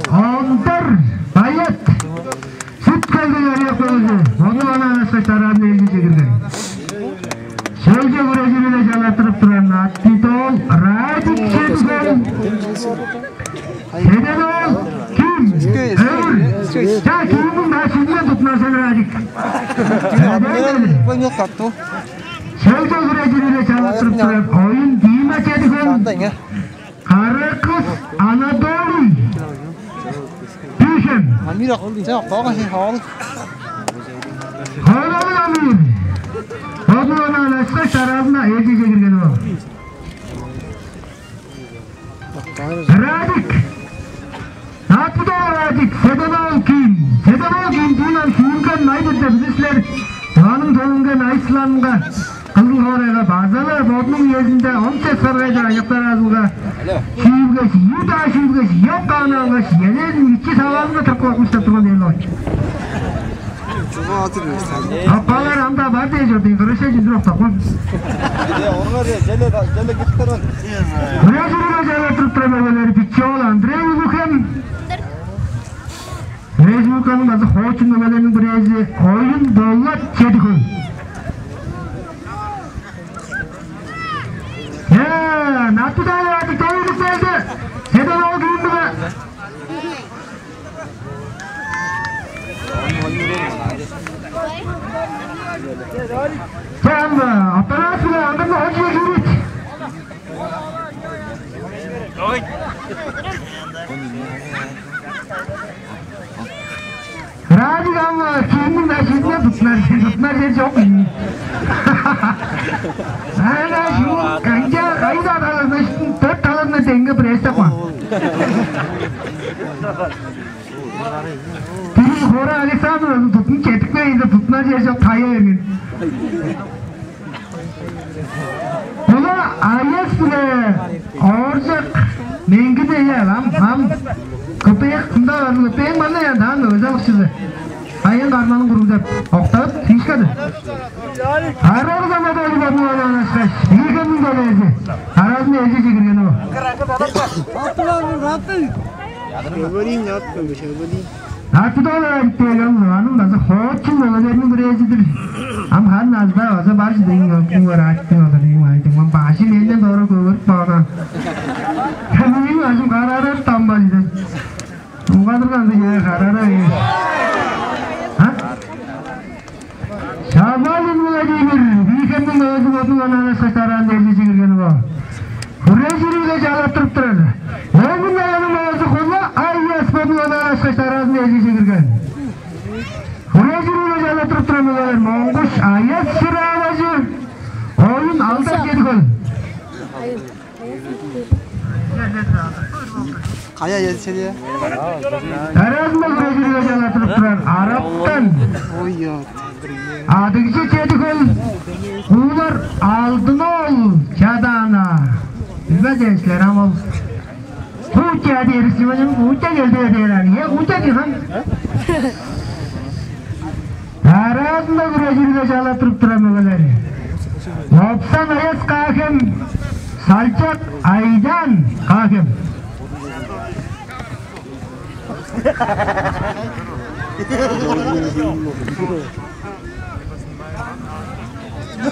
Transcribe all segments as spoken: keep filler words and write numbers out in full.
Ондар Баят. Сүт-Хөлдүң аныяк мөгүзү. Ону ана анашташ дараазын ээлчеже кирген. Шөлче хүрежири-биле чалаттырып турар Аттидол Радик Чедиген. Седен-оол Ким. Өвүр. Ча, Кимниң дашызындан тутмазын, Радик. Седен-оол. Шөлче хүрежири-биле чалаттырып турар Оюн Дима Чедиген. Каракыс Анатолий. Бишен. Амир, сен октаага сен хавал. Хавалалы Амир. Бодуңарны алышкаш, дараазында ээлчеже кирген ол. Радик. Аттидол Радик, Седен-оол Ким. Седен-оол Ким, дүүн ам шүүрген най-бир деп билир силер. Уланың төгүнген Айсланга, Кызыл хоорайга база-ла бодунуң үезинде он сес саргайда аныяктар аразынга шүүргеш, ийи-даа шүүргеш, ёк кааны алгаш, элээн ичи саваалынга тырып калган деп турган дээр-ле. Аппалар ам-даа бар дээш ордуң, кырыша чүндүр октапкан. Оруңар, челе, челе кирип барган. Хүрежири-биле чалаттырып турар мөгелери Биче-оол Андрей Улуг-Хем. Республиканың база хоочун мөгелериниң бирээзи Оюн Болат Чедиген. Э, Аттидол Радик төгүлүп келди. Седен-оол Ким-биле. Чам, аппарат-биле аңгырны хончуга киирет. Радик ам Кимниң дашызындан тутунар, тутунар чер чок ийин. Ана шуут канчаар, кайда талазына, дөрт талазына деңге бир эстеп каан. Бирин хора Александровну тутунуп четтикпейн-даа, тутунар чер чок, тая берген. Була Аяс-биле Ооржак Меңгине, ам, ам кыпыяк кымда барын кыпыяң мана ян даан өзалыкчызы. Айын карманын куруг деп октап фишкады. Арагы замада олуг орнуга алаанашкаш, ийгемниң делээзи аразында ээлчеже кирген ол. Аттидол Радик дегенниң база хоочун мөгелериниң бирээзи-дир. Ам харын азда база бар чүве, дегин, өкүң бар, аттың алыр, дегин, айдың. Ам бажы менден дора көгерик баана. Мээң бажым караарар тамбал диден. Уңгадырган дыйы караарар. А? Шабалин Владимир, Бийхемниң өзү бодунуң анаан ашкаш дараазын ээлчеже кирген бо. Хүрежири-биле чалаттырып турар. Өөңүн аянын оозу Хула Аяс бодунуң анаан ашкаш дараазын ээлчеже кирген. Хүрежири-биле чалаттырып турар мөгелер Моңгуш Аяс, Шырааважы, Оюн Алдар, Чеди-Хөл. Кая ээлчеди? Дараазында хүрежири-биле чалаттырып турар Араптан. Ой, ё. Адыгжы, Чеди-Хөл, Куулар Алдын-оол, Чадаана. Билбес силер, ам ол Кутя дээр силер, Кутя келди дээр аны. Е, Кутя дийин. Дараазында хүрежири-биле чалаттырып турар мөгелер Лопсан Аяс, Каа-Хем, Салчак Айдаан, Каа-Хем.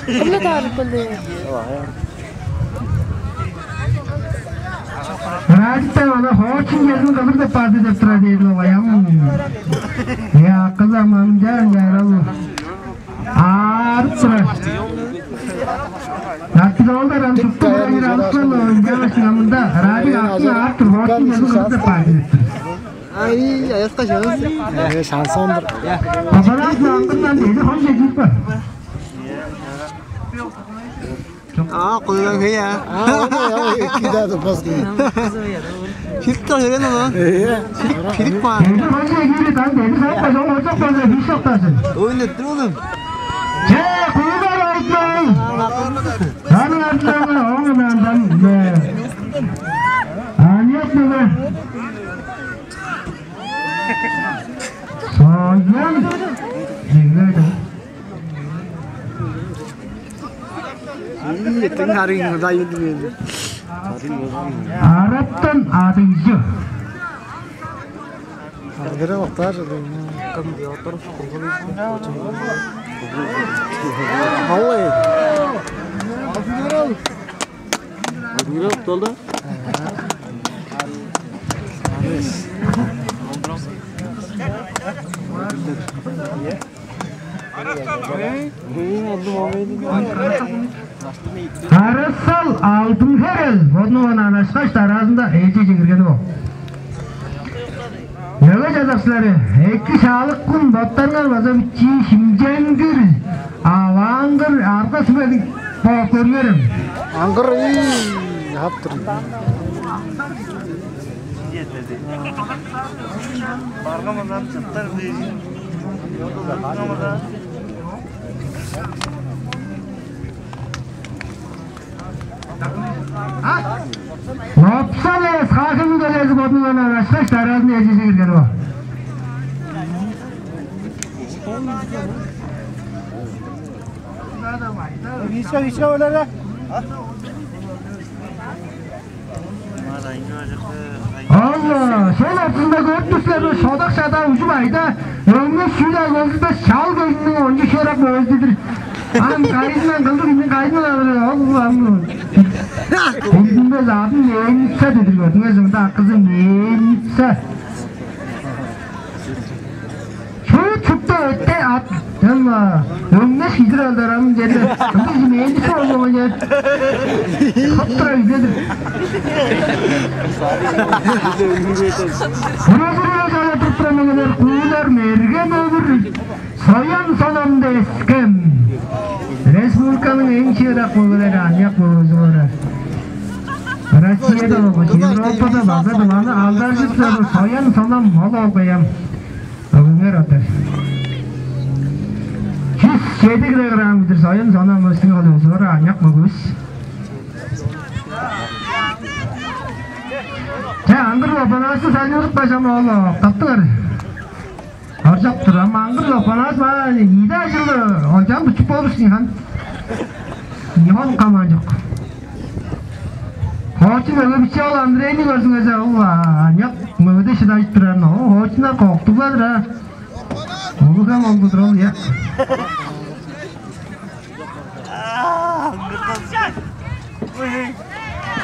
Кымны таарып келди? Радиктен ана хоочун кезин кылыр деп барды деп турар дээр ол, аям. Я, кызам, ам чаан чаарал. Аарып турар. Аттыг оолдар ам чупту быра бир алышкан оюн чавашын амында радик артын аарып тур, хоочун кезин кылыр деп барды деп тур. Ай, аяска чыгыз. Э, шансон-дур. Аппарат маңгырдан деди хонче кирип бар. А, кудуган хей, а. А, ону, ону, кидады паски. Филиктер көрген ол. Э. Филик, филик бар. Деди хонче кирип, ан деди соңга соң озок болза, бишоктасын. Ойнап тур, оглум. Че, куюлар айтмай. Аның артынан оңунандан, э, аният мөге. Соян. Дегилер. Тың харыын кыдай билбээн. Араттан адыйжы. Аргыра октаар. Кым диотор? Аллай. Аргыра окталды. Карасал Алдын-Херел бодунуң онаан ашкаш дараазында ээлчеже киргени бо. Мөге чадакчылары, эки шаалык хүн боттарыңар база бичии шимченгир, аваангыр арга-сүмелиг бооп көрүңерем. Аңгыр ый хаптыр. Барган болзам чыптар дээш. Лопсалес хахын делези бодунуң онаан ашкаш дараазын эжиже кирген ол. Вичка, вичка ойлары. Алла, сол ортузунда көрүптүр силер бе, шодак шада ужуп айда, өңмес чүүл ай болзунда шал келинниң ончу шыырак мөзүдүр. Ам кайызынан кылдыр, иннин кайызынан алыр, ол ам. Билдинмес адын Мельница дедир, көрдүңер, ында акызы Мельница. Чуу чүкте өтте ат, ам өңнеш идир алдар ам дедир. Ында Мельница болган дедир. Кып тура үйдедир. Буруу-буруу чалатып турар меңелер куулар мерген өвүр. Соян сонамды эскем. Республиканың эң чыырак мөгелери аныяк мөгези боор. Россияда болгаш Европада база дыланы алдаржып турар соян сонам ол ол кыям. Өгүңер отур. Чүс чеди килограмм бир соян сонам өстүң ол өзү боор аныяк мөгевис. Че, аңгыр бапанасы салюрут бажам ол таптыңар. Оржап тур, ам аңгыр бапанас ма, ийде ажылы олчаан бучуп болур сиңхан. Нимон камаан чок. Хоочун өге биче ол Андрейни көрдүңер, ол аныяк мөгеде шыдажып турар но. Хоочуннар коктуглар а. Улуг ам олдудур ол я.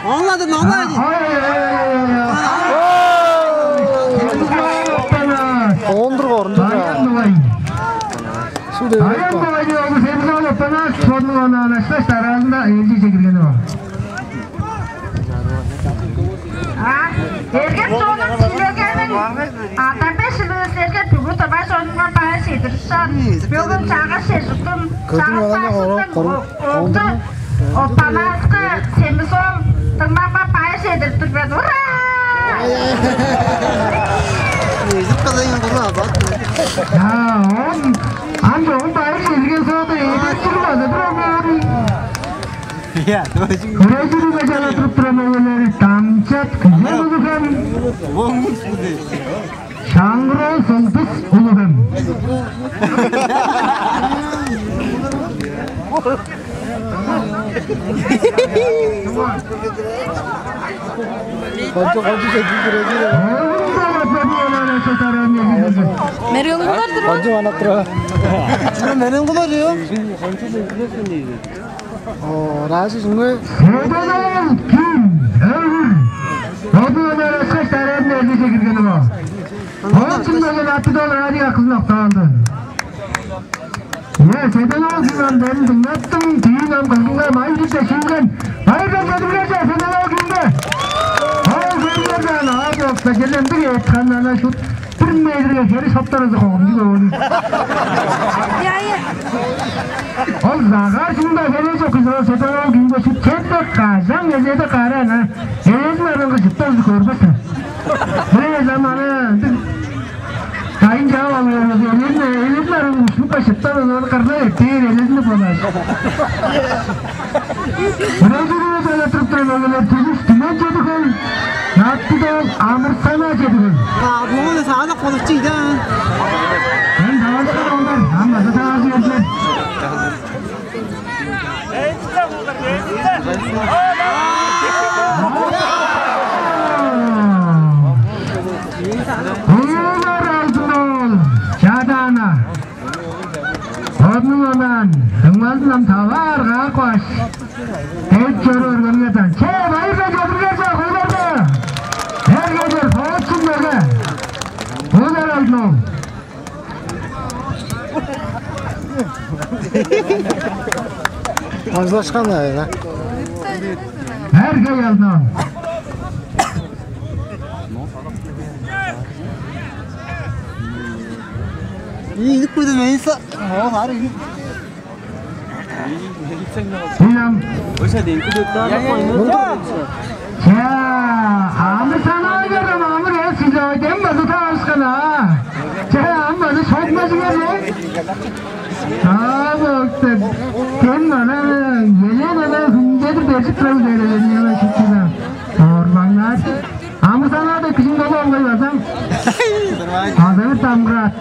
Оңладым, оңладым. Ондур орунда. Аян Мугай. Аян Мугай деп ол Семзал Оптанас бодунуң онаан ашкаш дараазында ээлчеже киргени ол. Эргем чонум силерге мен Артан беш чылывыс эрге бүгү тыва чонумга баа чедирип чор. Бөгүн чагаш чежиктим, чагаш башыттым, окту Оппанааска Семис-оол дыңнамга баа чедирип тур мен. Ура! Эжип калайын кула бат. Я, он ам жогун баа чедирген соонда эдертир база бир оңорун. Күрежири бажара туруп турар мөгелери дамчат күзел улуган. Шаңгыроо сылдыс улуган. Кончу кончу сетип күрежири. Мерген кулар тур. Кончу манап тура. Мерген кулар жоо. О, разы жыңы. Седенен ким өвүр. Бодуңар ышкаш дараадын эргиже киргени бо. Оон чүнмеген аты дол радио акызын октаанды. Е, Седенен ким ам берин дыңнаттым, дүйүн ам кызынга май бирде шиңген. Байырдан кедиглерже Седенен кимге. Ол көргерден аар болса келемдик эт ханнана шут. Бир мээдирге хери шаптаразы хогумчуг оон. Ол загаар чында хере чок кызыга сетаал кимге чүп четпек кажаң эзеде каара ана. Эзин арыңгы чыптазы көрбөсө. Бир заманы ындыг кайын чаап алган элезин элезин арың ушнукка чыптап алган кырна эптээр элезин болар. Үрежирүвүс өлөтүрүп турар мөгелер Түгүш Түмен чеди хөл, Наттыдал Амырсана чеди хөл. Баабуун саанак болуп чийди. Мен даваска ондар, аммазы саазы бердилер. Азындан таваар каапкаш, деп чору өргөмнетен. Че, байырдан чедирлер чак, оларда. Эргедер, хоочун берге. Олар алдын ол. Ажылашкан айына. Эрге алдын ол. Ийик кудум эйса. О, ары ийик. Уйлам. Оша ден күдөп таарлыкмайн. Чаа, амыр санаай бердим, амыр эс сиз ойден базы таашкан, а. Чаа, ам базы шотмажы берди. Аа, бокта. Кен мана, еле мана хүндедир бежик кыл берелер, неме шүттүнө. Ормаңнар. Амыр санаада кижиң болу алгай базам. Азыр тамгырат.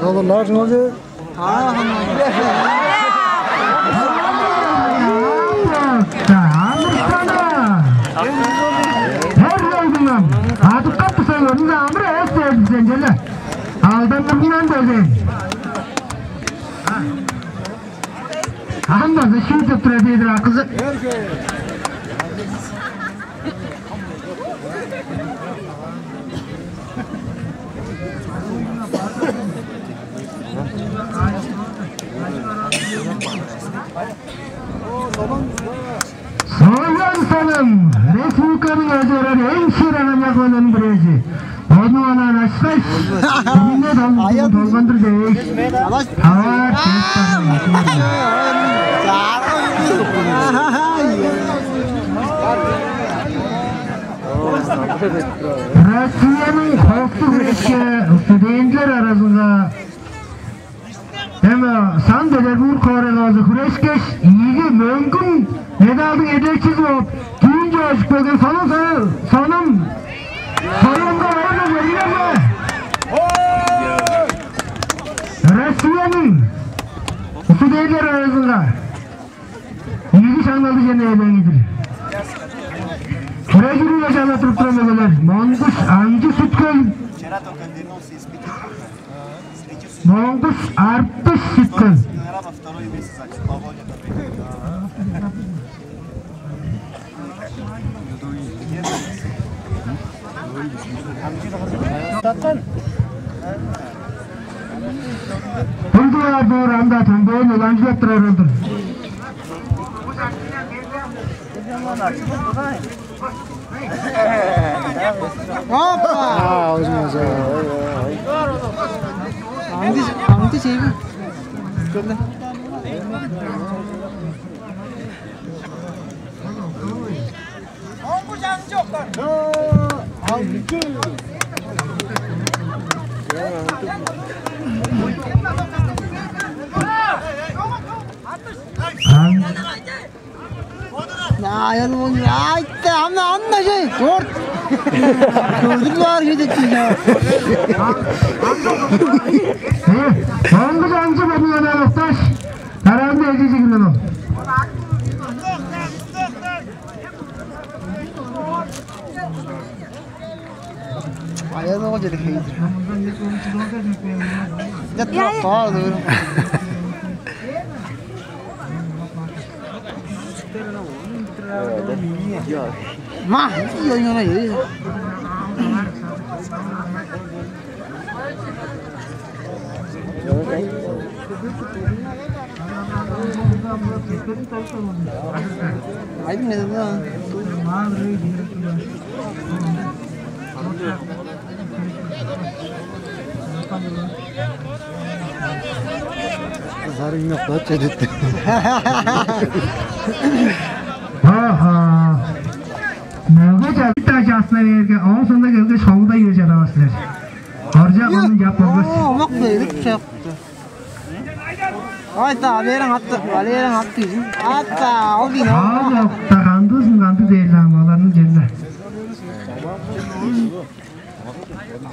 Доллар жиналды. Адыккап туса көрүнү амыр эвес дээрдиң сен черле. Алдан кырдыңдан берген. Ам база шүүт деп тура дээдир акызы. Соян салым, республиканың ажырар эң шыырак аныяк оонун бирээзи. Ону анан ашпаш, бүгүнде долгандыр дээш. Таваар. Россияның хостуг хүрешке студенттер аразынга эми Санкт-Петербург хоорайга база хүрешкеш, ийиги мөңгүн медалдың эдилекчизи болуп, кийин чоожуп келген сонун соном союмга байырлыг берилерге. Россияның студенттер аразынга ийиги шаңналды чемнээлеңидир. Хүрежирүүге чалаттырып турар мөгелер Монгуш Аңчы Сүткөл, Монгуш Арпыш Сүткөл. Бул дугаар дуур анда төмбөөн уланчылап турар ол-дур. Опа! Аңды, аңды чейби. Көрдү. Ам. Ай, аны айтты, аны, аны же, орт. Көрдүм бар кедеттим я. Э, оңгу жанчы бадыңан алыпташ. Тараңды эжи жигирген ол. Аян оҕо чедип кээр. Дет туруп каар дыр. Ма, ой, ой, ой. Айдың медалга. Зарыңны кылып чедетти. Аха. Мөге чагыта чаасына бээрге, оон соонда келгеш, холудай үе чадавас силер. Оржак ону чап болгаш. Оо, омак берип чыгыпты. Ой, та, Валерияң атты, Валерияң атты. Атта, ол дейн. Aa, yok, ta kandızın kandı değil lan, olanın cennet.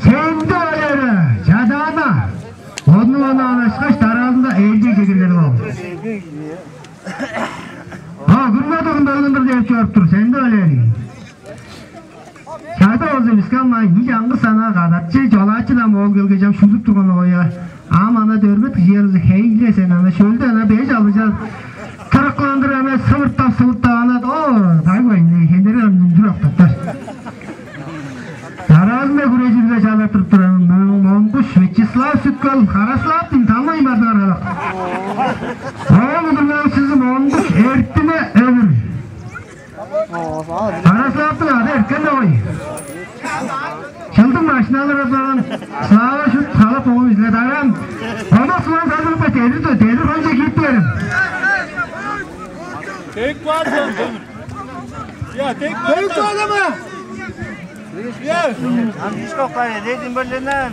Sen de öyle, cadağına. Onu ona anlaşkaş, daralında evde gelirler o. Ha, gülme dokun, dokun, dokun, diye yapıyor, sen de öyle. Çayda olsun, İskan Ийи чаңгыс ана кадатчы, чолаачы-даа моол келгеш, ам шудуп турган оя. Ам ана дөрбет кижи ярызы хейле сен, ана шөлдө ана беш алыжан. Тырыкландыр ана сывыртап, сывыртап ана, о, дай бай, хендери ам үнзүр октаптар. Дараазында хүрежирге чалаттырып турар Монгуш Вячеслав Сүткөл, Караслаптың тамай бардыңар халак. Оон удурлаачызы Монгуш Эртине Өвүр. Караслаптың ады эрткен-даа ой. Чылдың машиналар апарган Слава шут халап болган изле дараан. Оно суан салдырып дедир дедир хонче киип берем. Тек бар сен, Дөмүр. Я, тек бар. Тек бар ма? Я. Амчишка кай, дедим бөлленен.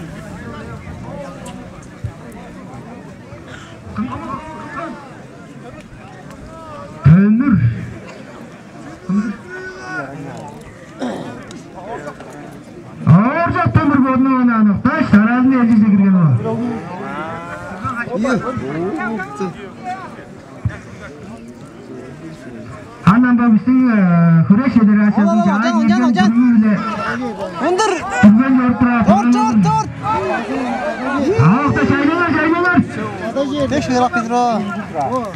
Дөмүр. Ооржак Дөмүр бодунуң онаан октааш, дараазында элчиже кирген ол. Анан бо биздин хүреш федерациясынын чаан кирген бүгүн-биле Ындыр. Түрген чоруп турат. Чорт, чорт, чорт. Аакта чайлаңар, чайлаңар. Тек шыырак бизир о.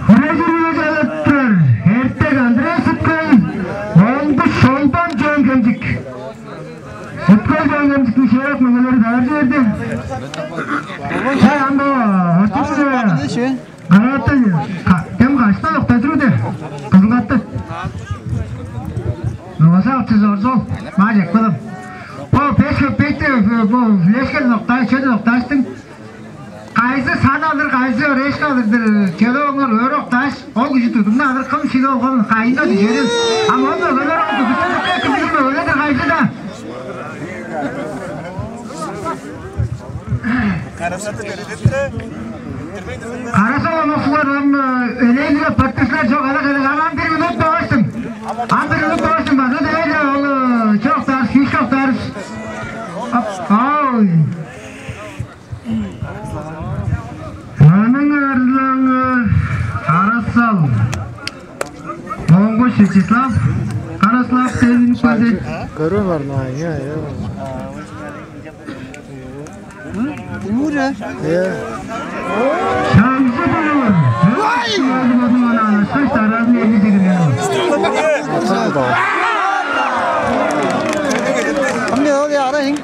Хүрежирге чалып турар. Эртек Андрей Сүткөй, Оңду Шолбан Чөөн Кемчик. Сүткөй Чөөн Кемчиктин шыырак мөгелери дааржы берди. Чай анда ортумуна. Караатты кем кашта октажыр де. Кызгатты. Ногаса алтчы зор зол. Мажек кылым. Бо пешке пекте бо лешкен октааш, чөдө окташтың. Кайсы сан алыр, кайсы решка алырдыр, чөдө оңор өр октааш, ол кижи тудумну алыр, кым шиге ол кайында дүжерил. А можно өлер ол кижи ким билме өледир кайсы да. Карасал омоксулар ам элейлиге паттырсылар чок ала келе анан бир минут багыштым. Ам бир минут багыштым база дээли ол чок дарыш, киш чок дарыш. Ой. Аның арзылаңы Карасал. Моңгуш Вячеслав. Караслав Тевин көлдү. Көрүн бар на, я, я. Тимур, э? Э. Шаңжы болур. Ой! Шаңжы болур, ана, шаш таразын эли дегеннер. Кым не ол яра ин?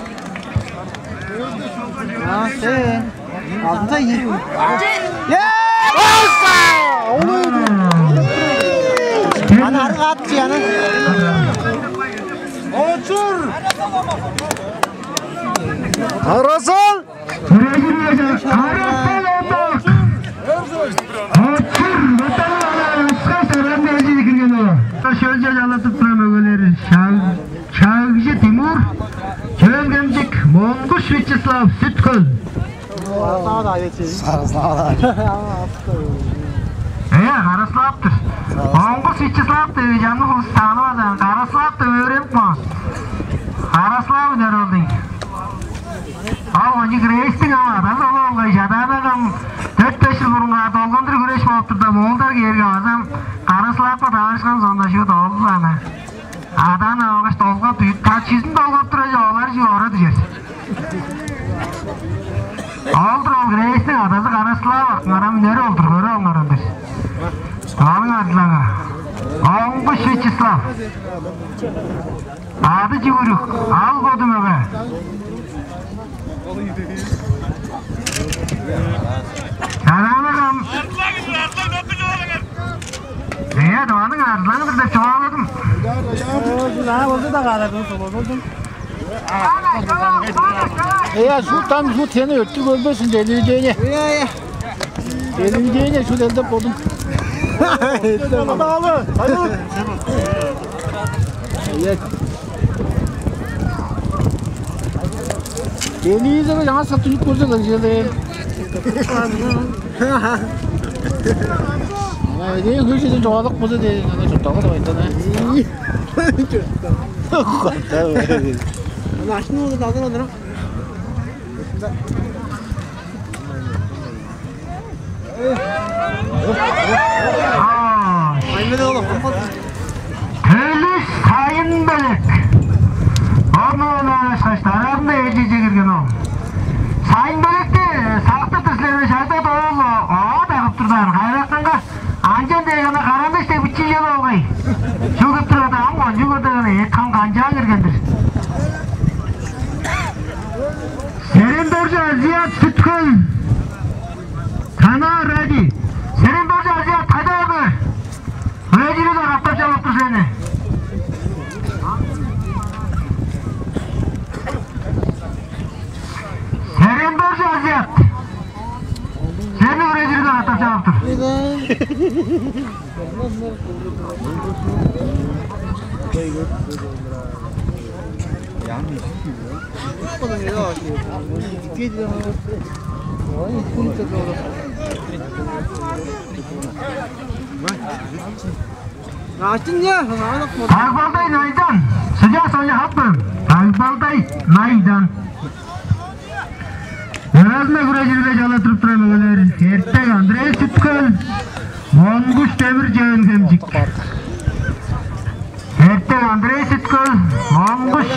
А, э. Алдында ин. Э! Ана арга атчы ана. Очур! Арасал! Арасал онда! Очур! Баталы ана ышкаш араны элчиже кирген ол. Шөлче чалатып турар мөгелери Шаг-, Шагжы Тимур, Чөөн Кемчик, Монгуш Вячеслав, Сүт-Хөл. Э, Караслаптыр. Монгуш Вячеслав деп чамдык улус таанып алза, Караслап деп өөренип каан. Караслап үнер ол дейн. Ал ончуг рейстиң ам адазы ол болгай чадаанагам дөрт-беш чыл бурунга долгондур хүреш болуп турда, моолдар кээрге базам Караслапка таарышкан соонда шуут олду ана. Адаан алгаш долгоп, та чизин долгоп тура же олар же ора дижер. Олдур ол Грейстиң адазы Караслав ак, ыңарам үнери олдур, көрө оңаран дир. Аның адылага. Оңгуш Вячеслав. Ады Чүгүрүк, ал боду мөге. Чараанагам. Э, дываның арзылаңдыр деп чугааладым. Э, жутан жут сени өттүр көрбөсүн, телевидение. Телевидение шу делдеп болдум. Э. Телевизорга жаңа сатып көрсөң, ынчалдыр. Ана эден хөй черден чугаалап болза, де, ана чуртталга деп айтады. Ана ашын болду, алыр, алыр. Төлүс сайын белек. Ону Ышкаш дараазында ээлчегже кирген ол. Сайын-Белекти сактып тур силер бе, Шагдат оол? Ооба, тагып турзаан, хайыратканга анчан дээрге ана Карандаш деп бичии чел болгай. Чүл кип турар-даа, ам кончуг көрдөгүн эът-хам канчаар кирген-дир. Серендоржу Азият, Сүт-Хөл. Танаа Ради. Серендоржу Азият, кайда барды? Быражыры-даа катап чалап тур сени. Серендоржу Азият. Сени быражыры-даа катап чалап тур. Дагбалдай Найдан. Судья Соня Хаппын. Дагбалдай Найдан. Ыразында хүрежирге чалаттырып турар мөгелер: Эртек Андрей, Сүт-Хөл, Монгуш Демир, Чөөн-Хемчик. Эртек Андрей, Сүт-Хөл, Монгуш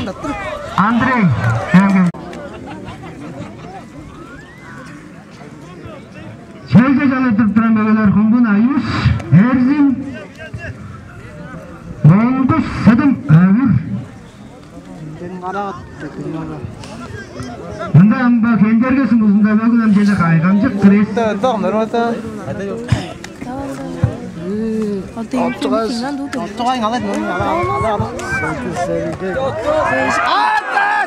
Андрей, Чөөн-Хемчик. Челге чалаттырып турар мөгелер: Хуңгун Аюш, Эрзин, Монгуш Сыдым, Өвүр. Мында ам бо Хендерге сумузунда бөгүн ам чеже кайгамчык крест. Дог нормата. Оттугай ыңалай, ыңалай, ыңалай.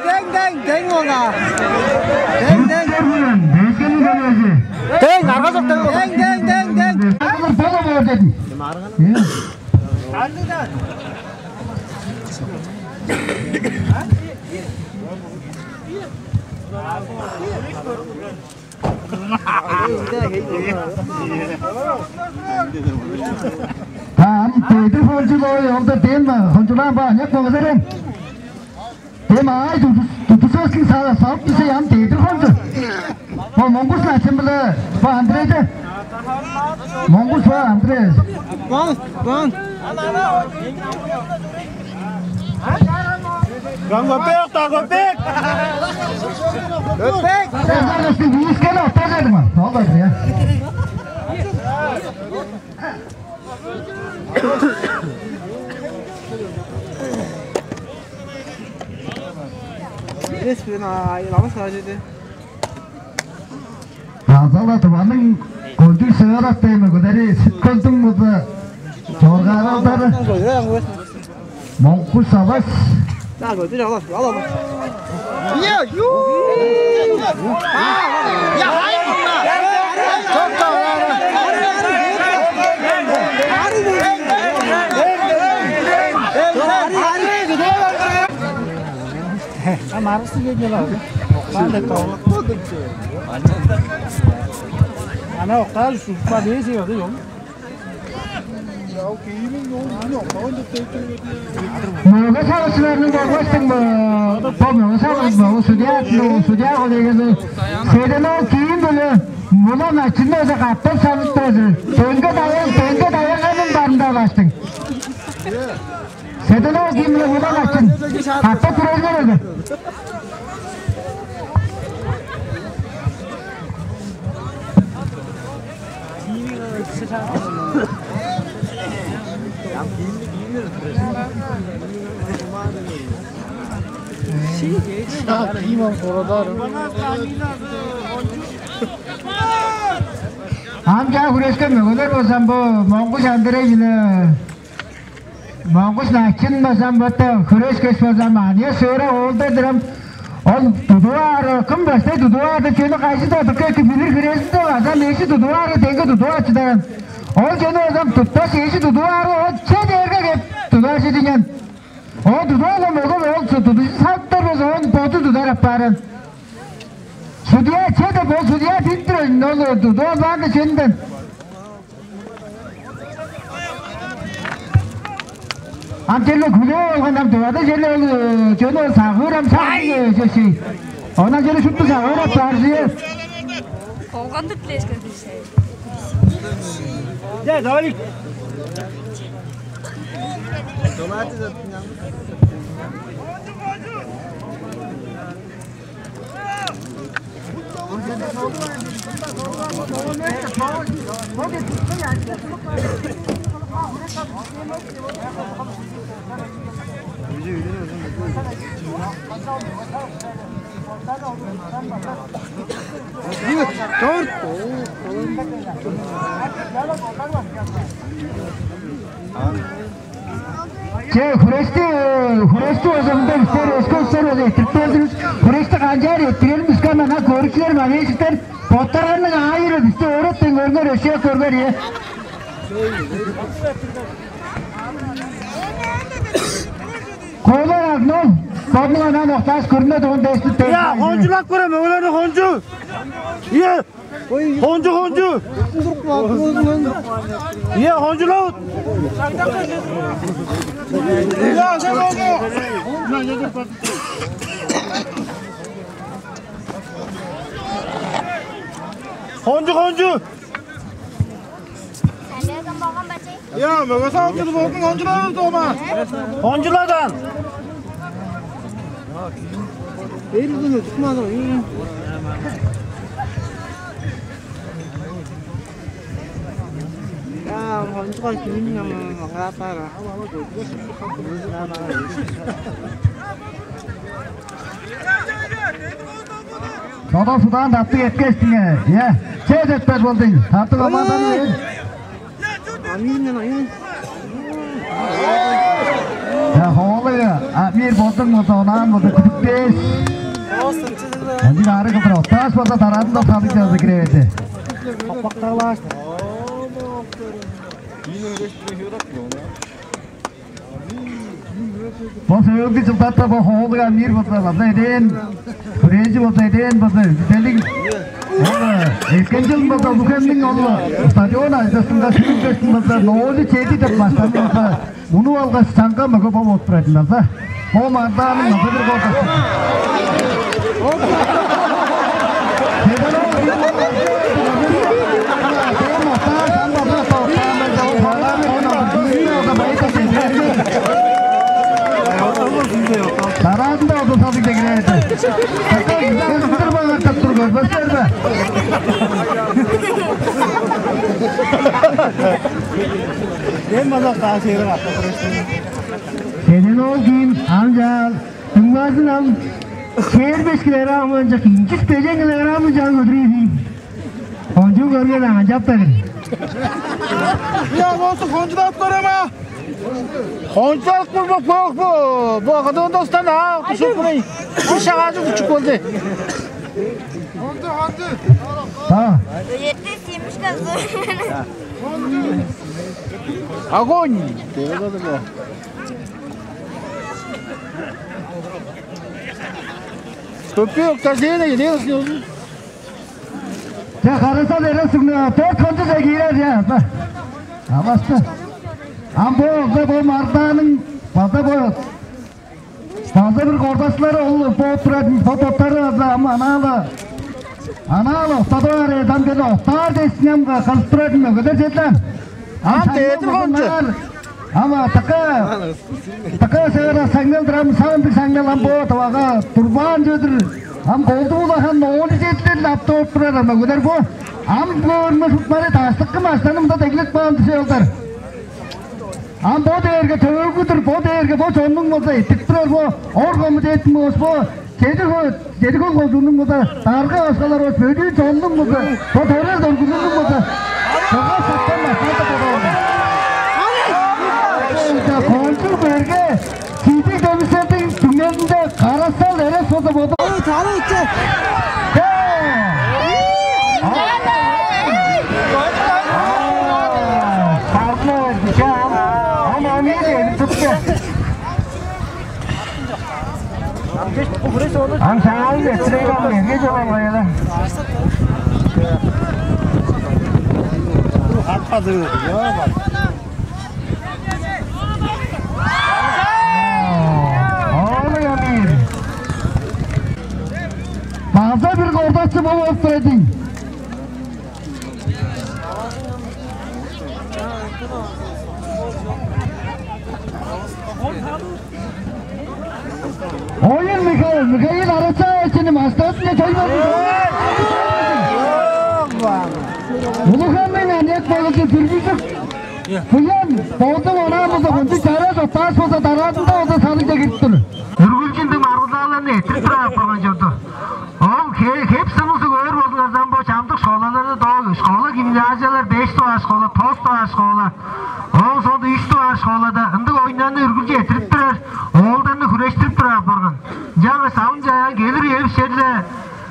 Дең, дең, дең оңа. Дең, дең. Дескени кележи. Дең, арга жок, дең оңа. Дең, дең, дең, дең. Бала боор дедим. Таам дедир хончулой, олда дем хончулаан ба, аныяк болза рем. Дем аай тудусовский салып тусе ям дедир хончу. Бо Монгуш Начын-биле бо Андрейде. Монгуш бо Андрей. Бон, бон. Дагопек, Дагопек. Көпек. Сен виискени оттажадың ба? Ол да я. Эс бен ай ламас ажыды. База-ла Тываның кончуг шыырак дээн мөгелери Сүт-Хөлдүң база чоргааралдары. Моңгуш Алаш. А маргысы кээп-ле баар. Октаан деп каалап. Ана октааш, ужупкан бээр чүве-дир ол. Мөге сагышчыларының болбастың бо, бо мөге сагыш бо, судья, судья ол дегени. Седен ол кийин-биле мулан ачын өзү каптап салып турар. Дөңге даян, дөңге даянганын барында баштың. Седен ол кийин-биле мулан ачын каптап турар эвес. Ам чаа хүрешкен мөгелер болза, бо Моңгуш Андрей-биле Моңгуш Начын база мында хүрешкеш база аныяк шыырак оолдар-дыр ам. Ол тудуп аары, кым баштай тудуп аары, чүнү кайызы-даа дыка эки билир хирезинде база ам эжи тудуп аары, деңге тудуп аар чыдар. Ол чүнү база ам тутпас, эжи тудуп аары, ол че дээрге кеп тудуп аар чыдынган. Ол тудуп алган болган, ол тудужун салыптар болза, оон боду тудар аппаарын. Судья че деп, ол судья дип турар, ол тудуп албаан-даа чүве-дир. Ам черле хүлээп алган, ам Тывада черле ол, э, чүнү ол сагыыр ам сагыыр, э, чөпшей. Онан черле шупту сагыыр ап баар чүве. Болган-дыр билээшкен дээш. Де, давай. Че, хүрешти, хүрешти озамда бистер өске өстер өзү эттирип бердивис. Хүрешти канчаар эттирерин биске ана көрүкчүлер, болельщиктер боттарының аайы бисти өөреттен көрүңер, өшөөп көрүңер, е. Койлар артынан бодунуң анаан октааш көрүнө турган дээштип. Я, хончулап көрем, өглерни хончу. Е, хончу, хончу. Е, хончулавыт. Я, сен хончу. Хончу, хончу. Сен берген болган бачай. Я, мөге салып болдуң, ончулап дома. Ончуладан. Бери дуу чыкмады. Я, ончуга кимин ама гапара. Сода судаан таптыг эткештиңе. Я, чеде этпес болдуң. Таптыг амадан. Амин, амин. Я, хоолуга, а, мир болдуң болза, онаан болза, күдүкпес. Ынчы ары кылдыр октааш болза, тараадында садыг чазы кире берди. Капакталаш. Бо сөөлгү чылдарда бо хоолуга мир болза, база эдээн, хүрээжи болза, эдээн болза, үгүделиг. Ол, э, эрткен чыл болза, Улуг-Хемниң ол стадион ажыдыышкынга шүүрүнчү болза, ноль чеди деп маштанып болза, мунуп алгаш, чаңгыс мөге бо болуп турар-дыр база. Бо мардааның мындыг бир кортасы. Тараадында одурсалыг дегенээди. Кыдыр багартып тур, көрбестер бе? Мен база каа шеерге каптап турар. Сенен ол кийин ам чаал, дуңмазын ам шээр беш килограмм ынча, инчис бежен килограмм ынча көдүрүүр. Ончуг көрген аңаа чаптар. Я, болсун, хончулап көрем а. Хончулап көрбөк болук бу. Бу кыдыында устан а, кушуп курай. Бу шагажы күчүк болду. Хончу, хончу. А. Бөжетти симишкен зур. Огонь. Көпек октажение, не? Че, харыысал эре сугну, дөрт хончу-даа киирер, че. Амаста. Ам бо, бо, бо мардааның база бо, база бир кордашылары ол бооп турар, бо боттары база ам анаа-ла, анаа-ла октадып аар, эдам келе октаар дээш, ам кылып турар мөгелер чеде. Ам дээдир хончу. Ам дыка, дыка сыгыра саңнелдир, ам саандыг саңнел ам бо тавага турбаан чүве-дир. Ам колдуу улахан ноолу чедилерин аптап турар ам мөгелер бо. Ам көөрүмге шуптары даштыкы маштаны мында деглеп каан дижи олдар. Ам бо дээрге төөгү-дүр, бо дээрге бо чоннуң болза эттип турар бо, ор комитеттиң болза бо, чеди хо-, чеди хол кожууннуң болза дарга башкалары болза, бөдүүн чоннуң болза, бо төрел дөргүлүнүң болза, чогаш саткан маштанып турар. Кончуг берге, чидиг демистердиң түңнелинде карасал эрес болза боду. Ой, чалып итче. Ам шаалы эттирейн ам, эрге чогуп алгай-ла. Атпады. Оолуй, Амир. База бир кордачы болуп турдуң. Оюн Михаил, Михаил Арачаевичини маштаасынче чоймадың. Буян, болду, онаан болза, кончуг чараш октааш болза, дараазында болза салыгже кирип тур. Үргүлчү ындыг маргылдааларны эрттирип турар апарган чорду. Ол хе-, хеп сымызы көөр болзуңарза, бо чамдык школаларда доо, школа, гимназиялар, беш дугаар школа, тос дугаар школа, ооң соонда үш дугаар школада ындыг оюннарны үргүлчү эрттирип турар. Оолдарны хүрештирип турар апарган. Ынчангаш савын чаяан келир эвис черле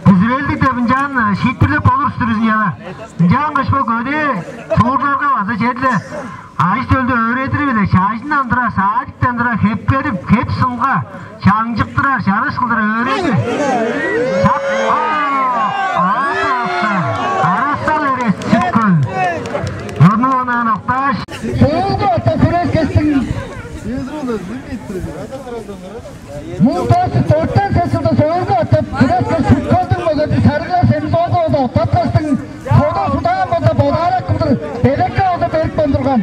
бүзүрелдиг деп ынчаан шиитпирлеп болур устур ызынчала. Ынчангаш бо көдээ суурларга база черле ажы-төлдү өөредири-биле чажындан тура, садиктен тура хепкедип, хеп-сынга чаңчыктырар, чараш кылдыр өөредир. Чак, аа, аа, Арасал Эрес, Сүт-Хөл. Мурнуу онаан октааш. Соолга ата сүрес кестиң. Муң тос чүс дөртен сес чылда Соолга аттап, Сүреске Сүт-Хөлдүң мөгези Сарыглар Семис-оолду октапкаштың, сода судаан болза, бодаарак кылдыр белекке болза берипкен турган.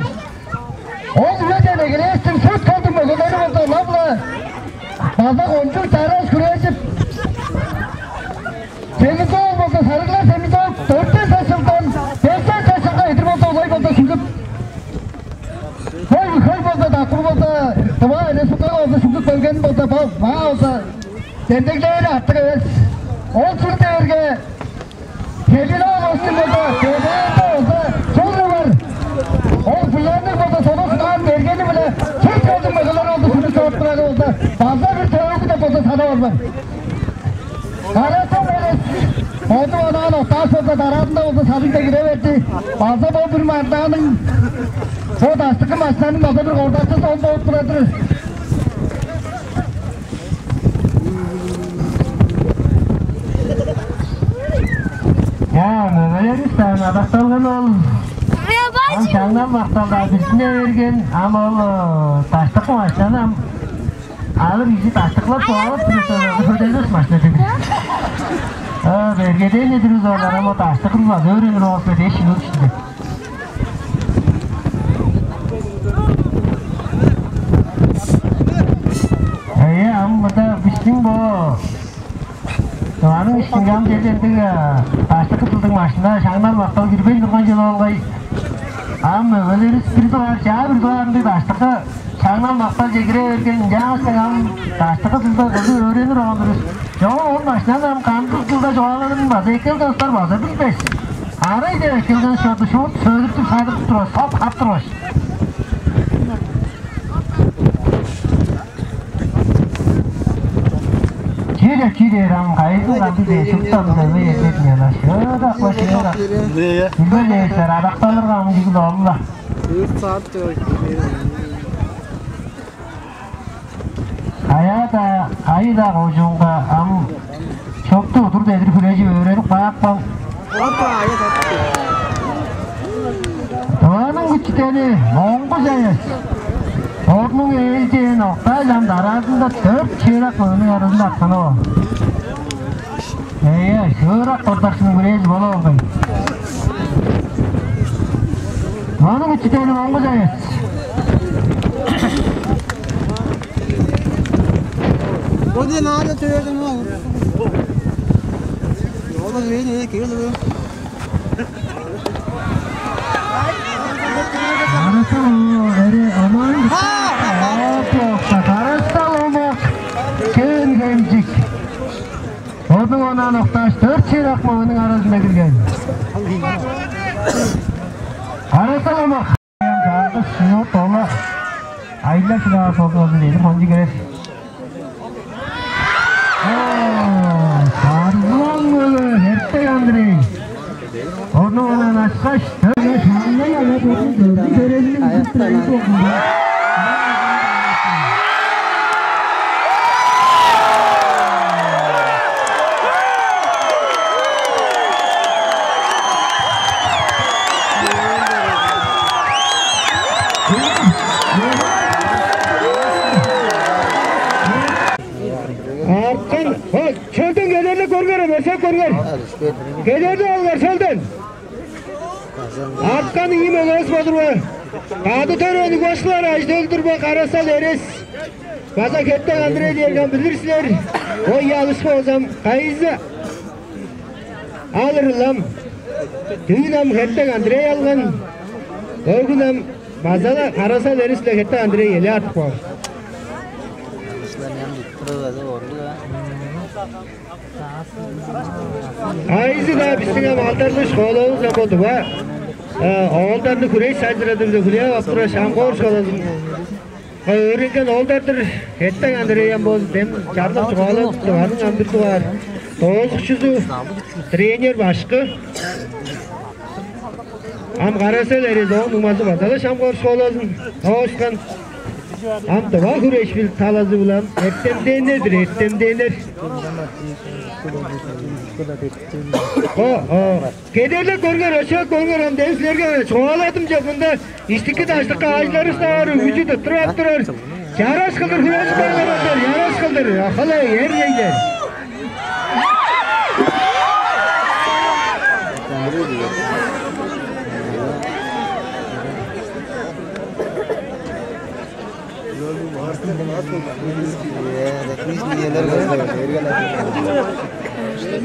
Ол үеден эгелээштиң Сүт-Хөлдүң мөгелери болза ылап-ла база кончуг чараш хүрежип, Семис-оол болза, Сарыглар Семис-оол дөртен сес чылдан бештен сес чылга чедир болза, олай болза сүлдүп, бо Сүт-Хөл болза, Дакпыр болза, Тыва Республикага болза сүлдүп келген болза, бо маа болза демдеглээри артык эвес. Ол чүл дээрге Хевилов оостуң болза, Хевиловда болза чогу бар. Ол Буянның болза сода судаан бергени-биле Сүт-Хөлдүң мөгелери болза сүлдүп чоруп турары болза, база бир төөгү деп болза садып алган. Араса Эрес, ону онаан октааш болза, дараазында болза салыгже кире берди. База бо бир маргылдааның, бо даштыкы машинаның база бир кордакчызы ол болуп турар-дыр. Чаа, мөгелеривис-даа адакталган ол. Ам шаңнал-мактал-даа бижиттине берген, ам ол, э, даштыкы машинаны ам алыр кижи даштыкылап чугаалап турар, хөделбес машина чүве. Э, бергедээни-дир бис олар, ам ол даштыкы база өөренир болза дээш, чүве ушунче. Э, ам мында бистиң бо Тываның иштинге ам черле ындыг, э, даштыкы тылдың машиназы шаңнал-мактал кирбейн турган чүве болгай. Ам мөгелеривис бир дугаар, чаа бир дугаар ындыг даштыкы шаңнал-макталче кире берген, ынчангаштың ам даштыкы тылды кызып өөренир оон-дур бис. Чогум ол машинаны ам кандыг тылда чугаалаарын база эккелген улустар база билбес. Арай деп эккелген чорду шуут сөөлүртүп, садыртып турар, соп кап тургаш. Чүү деп, чүү дээр ам, кайызын кандыг дээр, шупту ам дөмей эртет мыяла. Шыырак-ла, шыырак. Билбейн эвестер, адакталырга ам чүгле ол-ла. Каяа-даа, кайы-даа кожуунга ам шупту удур-дедир хүрежип өөренип каапкан. Тываның күчүтени Моңгуш Аяс. Бодунуң ээлчээн октааш, ам дараазында дөрт шыырак мөгениң аразында артканы ол. Ээ, шыырак кортакчының бирээзи болуп алган. Тываның күчүтени Моңгуш Аяс. Оди наада төйөдүн ол. Ода бейни келди. Арасал эре аман. Ха! Оп, оп, Арасал Омак, Чөөн-Хемчик. Бодунуң онаан октааш, дөрт шыырак мөгениң аразында кирген. Арасал Омак. Чаңгыс шуут ола айла шыдаар солдугазын эдип хончу кирер. Саргылаң мөге Хертек Андрей. Ону онаан ашкаш, шаңнай ала бодун дөрдү берениниң үстүн айып окунду. Арткан, о, чөлден келерни көргер, мерсеп көргер. Келерни алгар чөлден. Арткан ийи мөгевис болур бе? Кады төрөөнү башкылар ажыдылдыр бе, Карасал Эрес база Хертек Андрей дээрген билир силер. Ой, алышкы болзам, кайызы алыр ылам? Дүүн ам Хертек Андрей алган. Ол хүн ам база-ла Кара-Сал Эрес-биле Хеттек Андрей эле артып калды. Айызы-даа бистиң ам алдарлыг школавыс ам бо-дур ба. Оолдарны хүреш сайзырадывыс, хүлээп ап турар Шамгор школазын өөренген оолдар-дыр. Хеттек Андрей ам болза дем чарлап чугаалап, Тываның ам бир дугаар доозукчузу, тренер башкы. Ам Кара-Сал Эрес, ооң дуңмазы база-ла Шамгор школазын доозган. Ам тыва хүреш-биле талазы-биле ам эртемденнер-дир, эртемденнер. О, о. Кедерлеп көрүңер, өшөөп көрүңер, ам дем силерге чугааладым чоп, мында иштики-даштыкы аалчыларывыс-даа бар, үгүжү туттуруп ап турар. Чараш кылдыр хүрежип барыңар, чараш кылдыр. Ахалай, эр-ле-ле.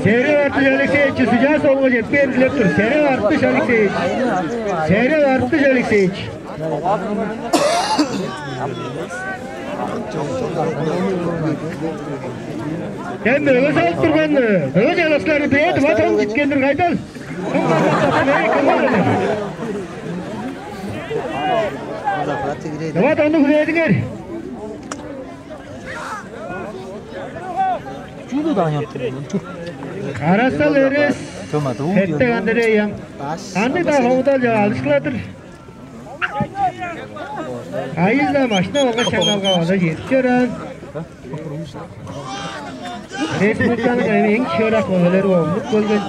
Серый Артыш Алексеевич, судья солунга чедип кээр дилеп тур. Серый Артыш Алексеевич. Серый Артыш Алексеевич. Дем мөге салып турган, мөге чаласкылары бээр, тыва тон читкендир, кайдал? Давай, ону хүрээдиңер. Кара-Сал Эрес, Хеттек Андрей ам. Аны-даа ховудал чок алышкыладыр. Айыз-даа машина болгаш чаңналга база чедип чораан. Республиканың эң шыырак мөгелери болуп келген.